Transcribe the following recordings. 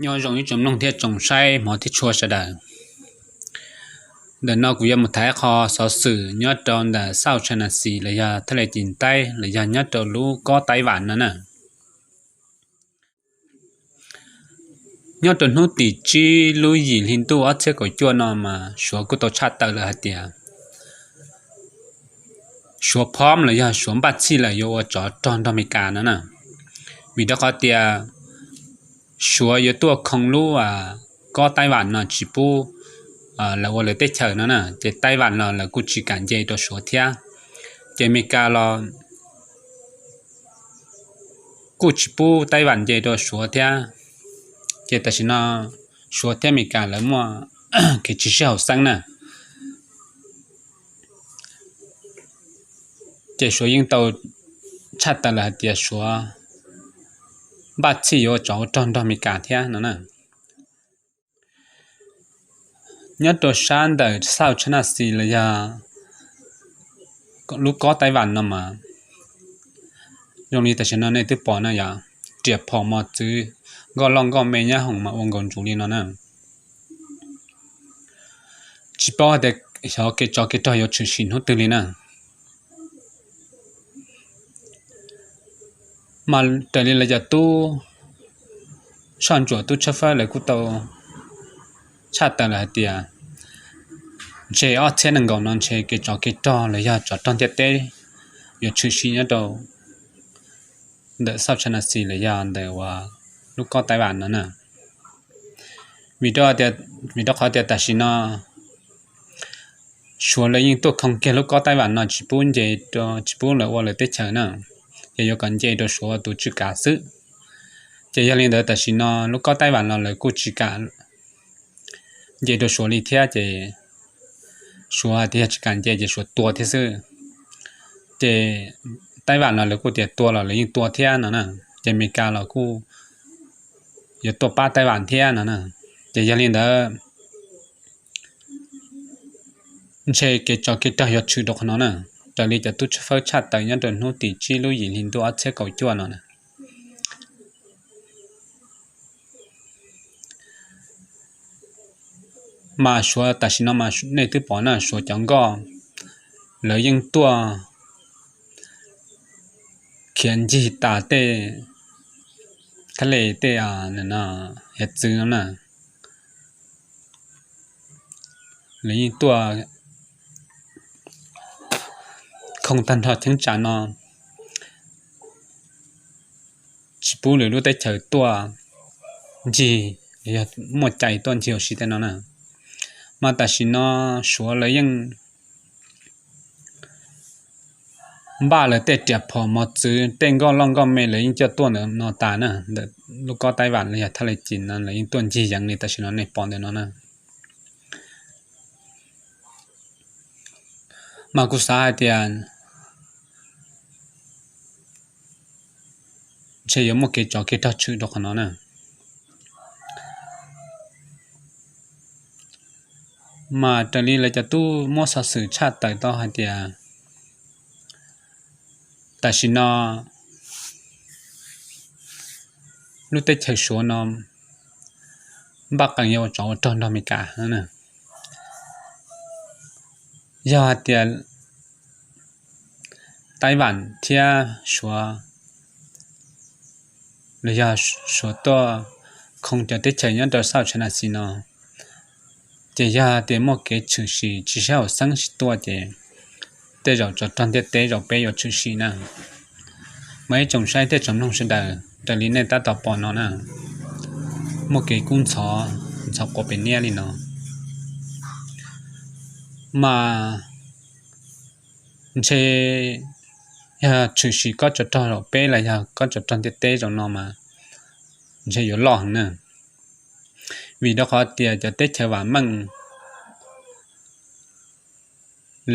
Nyob zoo ib tsoom mloog thiab tsoom saib hmov thiab tshua sawv daws. Ntawm no kuv yuav mus tham qho xov xwm nyob rau ntawm South China Sea los yog thaj le cim taib los yog nyob rau lub kob Taib Vam no na. Nyob rau hnub tim tsib lub yim hli ntuj ob txhiab kaum cuaj no mas Suav kuj tau tshaj tawm lawm hais tias Suav phom los yog Suav npaj txhij lawm yuav ua tsov rog nrog Amelikas no na. Vim rau qhov tias Suav yuav tuaj khoo lub kob Taib Vam no tsis pub lawv ua lawv teb chaws no na, ces Taib Vam los lawv kuj tsis kam nce rau Suav thiab. Ces Amelikas los kuj tsis pub Taib Vam nce rau Suav thiab. Ces tam sim no Suav thiab Amelikas lawv muaj kev tsis sib haum xeeb na. Ces Suav yeej tau tshaj tawm lawm hais tias Suav npaj txhij yuav ua tsov ua rog nrog Amelikas thiab no na. Nyob rau sab ntawm South China Sea los yog lub kob Taib Vam no mas zoo li tam sim no nej twb pom no yog riam phom mos txwv nkoj loj nkoj me nyab hoom mas ua nkaus ntsuv li no na. Tsis paub tias xyov kev tsov kev rog yuav tshwm sim hnub twg li na. Mas raws li lawv cov tub soj ntsuam tub tshawb fawb lawv kuj tau tshaj tawm lawm hais tias ntshe ob txhiab nees nkaum no ntshe kev tsov kev rog los yog tsov rog ntiaj teb yuav tshwm sim nyob rau ntawm South China Sea los yog ntawm uas lub kob Taib Vam no na. Vim rau qhov tias tam sim no Suav lawv yeej tuaj khoo kiag lub kob Taib Vam no tsis pub nce, tsis pub lawv ua lawv teb chaws na, ces yuav kom nce rau Suav tus tswj kav xwb. Ces yog li ntawd tam sim no lub kob Taib Vam no lawv kuj tsis kam nce rau Suav li thiab, ces Suav tias yog tsis kam nce ces Suav tua thiab xwb. Ces Taib Vam los lawv kuj tias tua los lawv yeej tua thiab no na, ces Amelikas los kuj yuav tuaj pab Taib Vam thiab no na. Ces yog li ntawd ntshe kev tsov kev rog yuav tshwm rau qhov no na, raws li cov tub tshawb fawb tshaj tawm nyob rau hnub tim tsib lub yim hli ntuj ob txhiab kaum cuaj no na. Mas Suav tam sim no mas nej twb pom na, Suav cov nkoj lawv yeej tuaj khiav ncig tas tej thaj le tej hiav txwv no na. Lawv yeej tuaj khoo tag nrho cheeb tsam no, tsis pub lwm lub teb chaws tuaj ncig, yog muaj cai tuaj ncig ua si tej no na. Mas tam sim no Suav lawv yeej npaj lawv tej riam phom mos txwv tej nkoj loj nkoj me lawv yeej coj tuaj ntawm no tas na, ntawm lub kob Taib Vam los yog thaj le cim no lawv yeej tuaj ncig yeev li tam sim no nej pom ntawm no na. Mas kuv xav hais tias ntshe yuav muaj kev tsov kev rog tshwm rau qhov no na. Mas raws li lawv cov tub muab xov xwm tshaj tawm tau hais tias tam sim no lub teb chaws Suav no npaj qees yuav ua tsov ua rog nrog Amelikas. Yog hais tias Taib Vam thiab Suav los yog Suav tuaj khoo cov teb chaws nyob rau South China Sea no, ces yog tias muaj kev tshwm sim tsis sib haum xeeb sib tua ces tej zaum tsov rog ntiaj teb zaum peb yuav tshwm sim na. Mas ib tsoom saib thiab tsoom mloog sawv daws, raws li nej tab tom pom no na, muaj kev kub ntxhov, ntxhov quav pem niab li no. Mas ntshe yog tshwm sim kob tsov rog zaum peb los yog kob tsov rog ntiaj teb zaum no mas ntshe yuav loj heev na. Vim rau qhov tias cov teb chaws vam meej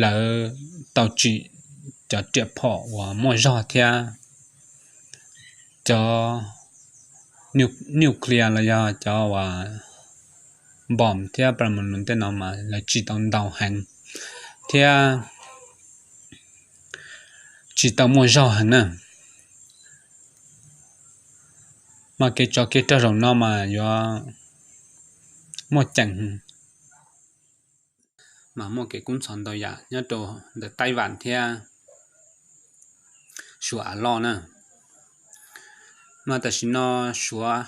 lawv tau tsim cov riam phom uas muaj zog thiab cov nuclear los yog cov uas npom thiab pam mus tej no mas lawv tsim tau ntau heev thiab tsis tau muaj zog heev na. Mas kev tsov kev rog zaum no mas yuav muaj ceem, mas muaj kev kub ntxhov ntau yam nyob rau ntawm Taib Vam thiab Suav av loj na. Mas tam sim no Suav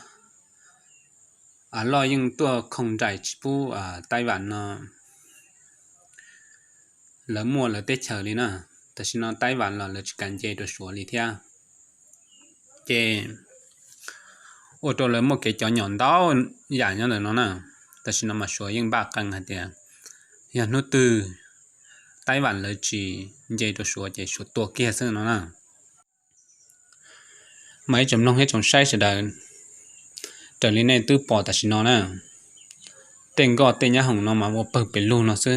av loj yeej tuaj khoom nraim tsis pub Taib Vam no lawv muaj lawv teb chaws li na. Tam sim no Taib Vam los lawv tsis kam nce rau Suav li thiab. Ces ua rau lawv muaj kev cov nyom ntau yam nyob ntawm no na. Tam sim no mas Suav yeej npaj qee hais tias yog hnub twg Taib Vam lawv tsis nce rau Suav ces Suav tua kiag xwb no na. Mas ib tsoom mloog ib tsoom saib sawv daws, raws li nej twb pom tam sim no na, tej nkoj tej nyab hoom no mas ua pawg pes lug no xwb.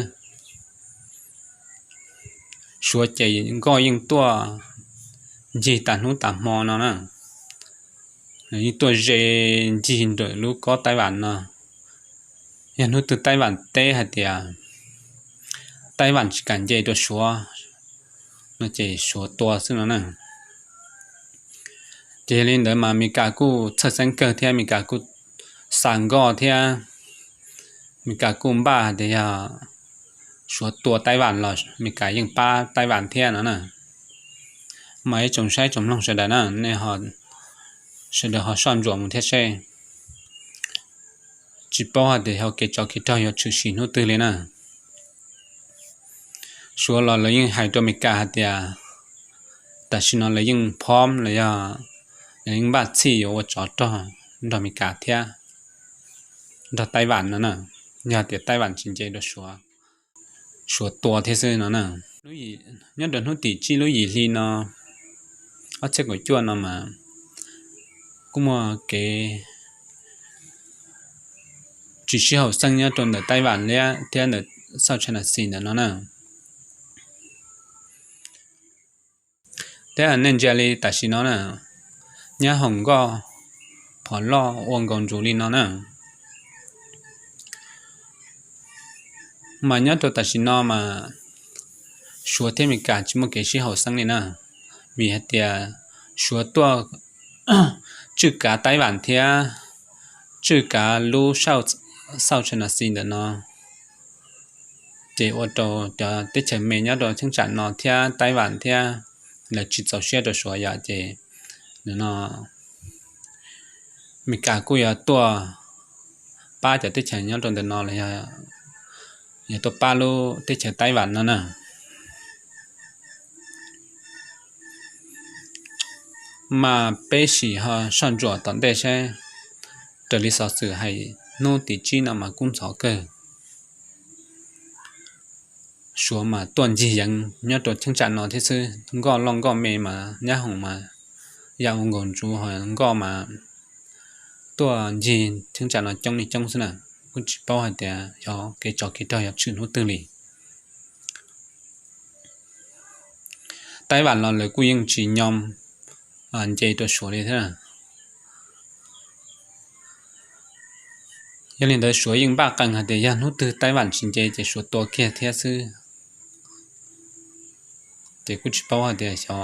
Suav ces nkoj yeej tuaj ncig tas hnub tas hmo no na, yeej tuaj ze ncig ntawm lub kob Taib Vam no. Yog hnub twg Taib Vam teb hais tias Taib Vam tsis kam nce rau Suav no ces Suav tua xwb no na. Ces yog li ntawd mas Amelikas kuj txhawj xeeb kawg thiab Amelikas kuj xa nkoj thiab Amelikas kuj npaj hais tias yog Suav tua Taib Vam los Amelikas yeej pab Taib Vam thiab no na. Mas ib tsoom saib tsoom mloog sawv daws na, nej sawv daws ho soj ntsuam mus thiab seb, tsis paub hais tias yog kev tsov kev rog yuav tshwm sim hnub twg li na. Suav los lawv yeej hais rau Amelikas hais tias tam sim no lawv yeej phom los yog lawv yeej npaj txhij yuav ua tsov rog nrog Amelikas thiab nrog Taib Vam no na, yog tias Taib Vam tsis nce rau Suav, Suav tua thiab xwb no na. Nyob rau hnub tim tsib lub yim hli no, ob txhiab kaum cuaj no mas kuj muaj kev tsis sib haum xeeb nyob rau ntawm Taib Vam thiab ntawm South China Sea ntawm no na. Thiab nej ntsia li tam sim no na, nyab hoom nkoj phom loj ua nkaus ntsuv li no na. Mas nyob rau tam sim no mas Suav thiab Amelikas tsis muaj kev sib haum xeeb li na, vim hais tias Suav tuaj tswj kav Taib Vam thiab tswj kav lub South China Sea ntawm no, ces ua rau cov teb chaws me nyob rau cheeb tsam no thiab Taib Vam thiab lawv tsis txaus siab rau Suav yom, ces no Amelikas kuj yuav tuaj pab cov teb chaws nyob rau ntawm no los yog tuaj pab lub teb chaws Taib Vam no na. Mas peb sim ho soj ntsuam tom ntej seb, raws li xov xwm hais hnub tim tsib no mas kub ntxhov kawg. Suav mas tuaj ncig yeev nyob rau cheeb tsam no thiab xwb, nkoj loj nkoj me mas nyab hoom mas ya ua nkaus ntsuv ho nkoj mas tuaj ncig cheeb tsam no coob li coob xwb na. Kuj tsis paub hais tias yog kev tsov kev rog yuav tshwm hnub twg li. Taib Vam los lawv kuj yeej tsis nyom nce rau Suav li thiab. Yog li ntawd Suav yeej npaj qee hais tias yog hnub twg Taib Vam tsis nce ces Suav tua kiag thiab xwb. Ces kuj tsis paub hais tias xyov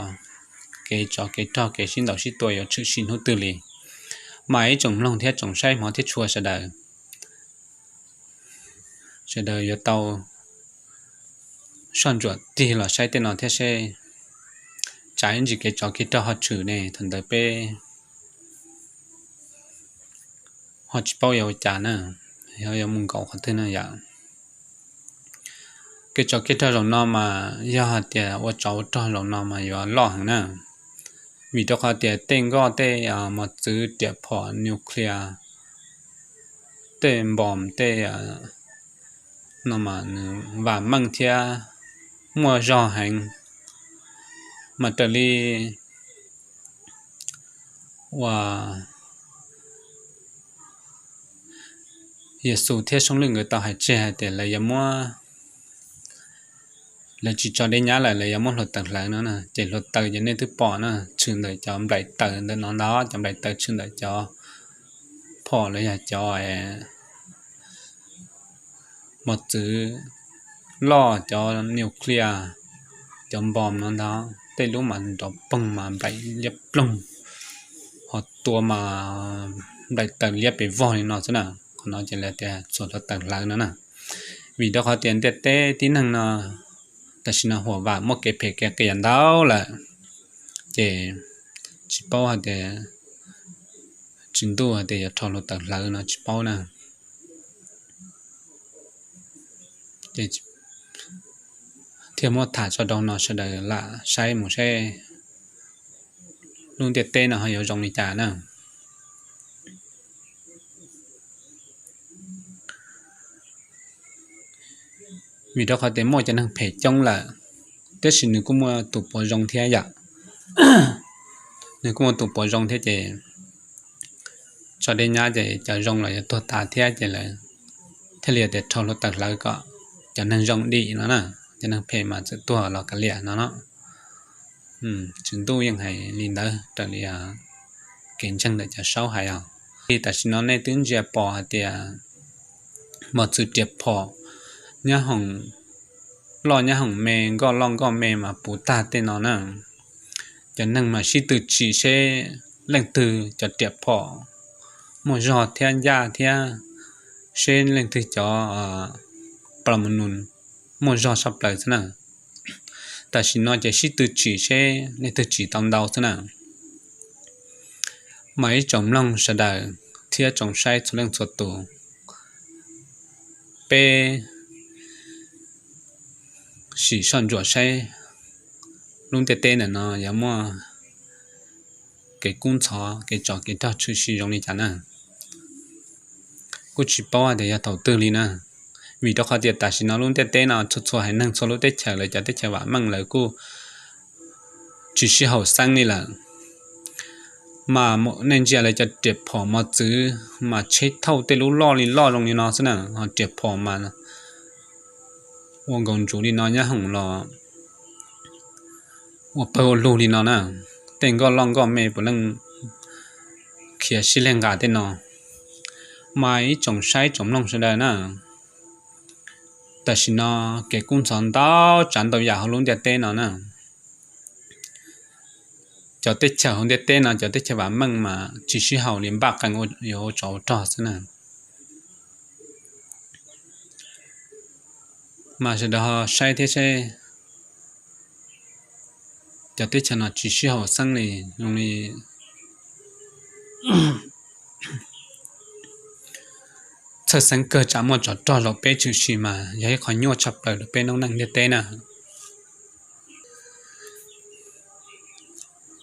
kev tsov kev rog kev sib ntaus sib tua yuav tshwm sim hnub twg li. Mas ib tsoom mloog thiab tsoom saib hmov thiab tshua sawv daws, sawv daws yuav tau soj ntsuam tig los saib tej no thiab seb tsam ib ntsis kev tsov kev rog ho tshwm ne, thaum ntawd peb ho tsis paub yuav ua cas na, yog yuav mus nkaum qhov twg na yom. Kev tsov kev rog zaum no mas yog hais tias ua tsov ua rog zaum no mas yuav loj heev na, vim rau qhov tias tej nkoj tej mos txwv riam phom nuclear, tej npom tej no mas nws vam meej thiab muaj zog heev. Mas raws li uas Yexus thiab Soob Lwj nkawd tau hais tseg hais tias lawv yuav muab, lawv tsis tso dej nyab lawm, lawv yuav muab hluav taws hlawv no na. Ces hluav taws ces nej twb pom na, tshwm ntawm cov nplaim taws ntawm no ntag, cov nplaim taws tshwm ntawm cov phom los yog cov mos txwv loj, cov nuclear, cov npom no ntag, tej lub mas nrov poog mas nplaim liab ploog. ho tua mas nplaim tawm liab pes vog li no xwb na. Qhov no ces lawv tias txhuam hluav taws hlawv no na. Vim rau qhov tias ntiaj teb tib neeg no tam sim no huam vam muaj kev phem kev qias ntau lawm, ces tsis paub hais tias tswv ntuj hais tias yuav rho hluav taws hlawv no tsis paub na. Thiaj muab tham tso rau no sawv daws lam saib mus seb lub ntiaj teb no ho yuav zoo li cas na. Vim rau qhov tias muaj cov neeg phem coob lawm, tab sis nws kuj muaj tus puav zoo thiab yom. Nws kuj muaj tus puav zoo thiab ces tso dej nyab ces cov zoo los yuav tuag tas thiab ces lawv thiaj li tias rho hluav taws hlawv kom cov neeg zoo dim no na, cov neeg phem mas txawm tuag los kav liam no no. Tswv ntuj yeej hais li ntawd raws li kev ntseeg ntawm cov saub hais os. Li tam sim no nej twb ntsia pom hais tias mos txwv riam phom, nyab hoom loj nyab hoom me, nkoj loj nkoj me mas puv tag tej no na. Cov neeg mas sib tw tsim seb leej twg cov riam phom muaj zog thiab ncaj thiab, seb leej twg cov pla mus nus muaj zog tshaj plaws xwb na. Tam sim no ces sib tw tsim seb leej twg tsim tau ntau xwb na. Mas ib tsoom mloog sawv daws thiab tsoom saib txhua leej txhua tus, peb sim soj ntsuam saib lub ntiaj teb ntawm no yuav muaj kev kub ntxhov kev tsov kev rog tshwm sim zoo li cas na. Kuj tsis paub tias yog thaum twg li na, vim rau qhov tias tam sim no lub ntiaj teb no txhua txhua haiv neeg txhua lub teb chaws lawv cov teb chaws vam meej lawv kuj tsis sib haum xeeb li lawm. Mas nej ntsia lawv cov riam phom mos txwv mas tsheb thauj tej lub loj li loj zoo li no xwb na, ho riam phom mas ua nkaus ntsuv li no nyab hoom los ua pawg ua lug li no na. Tej nkoj loj nkoj me puav leej khiav sib leeg nqa tej no. Mas ib tsoom saib tsoom mloog sawv daws na, tam sim no kev kub ntxhov ntau tsav ntau yam hauv lub ntiaj teb no na. Cov teb chaws hauv ntiaj teb no cov teb chaws vam meej mas tsis sib haum li, npaj qee yuav ua tsov ua rog xwb na. Mas sawv daws ho saib thiab seb cov teb chaws no tsis sib haum xeeb li, zoo li txhawj xeeb kawg tsam muaj tsov rog zaum peb tshwm sim mas yog ib qho nyuaj tshaj plaws rau peb noob neej ntiaj teb na.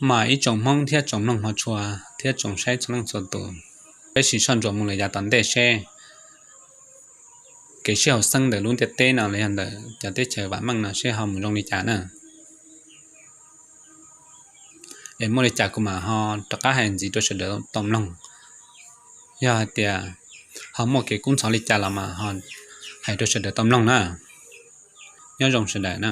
Mas ib tsoom Hmoob thiab tsoom mloog hmov tshua thiab tsoom saib txhua leej txhua tus, peb sim soj ntsuam mus lawm yav tom ntej seb kev sib haum xeeb ntawm lub ntiaj teb no los yog ntawm cov teb chaws vam meej no seb ho mus zoo li cas na. Es muaj li cas kuv mam ho rov qab hais ntxiv rau sawv daws tau mloog. Yog hais tias ho muaj kev kub ntxhov li cas los mas ho hais rau sawv daws tau mloog na. Nyob zoo sawv daws na.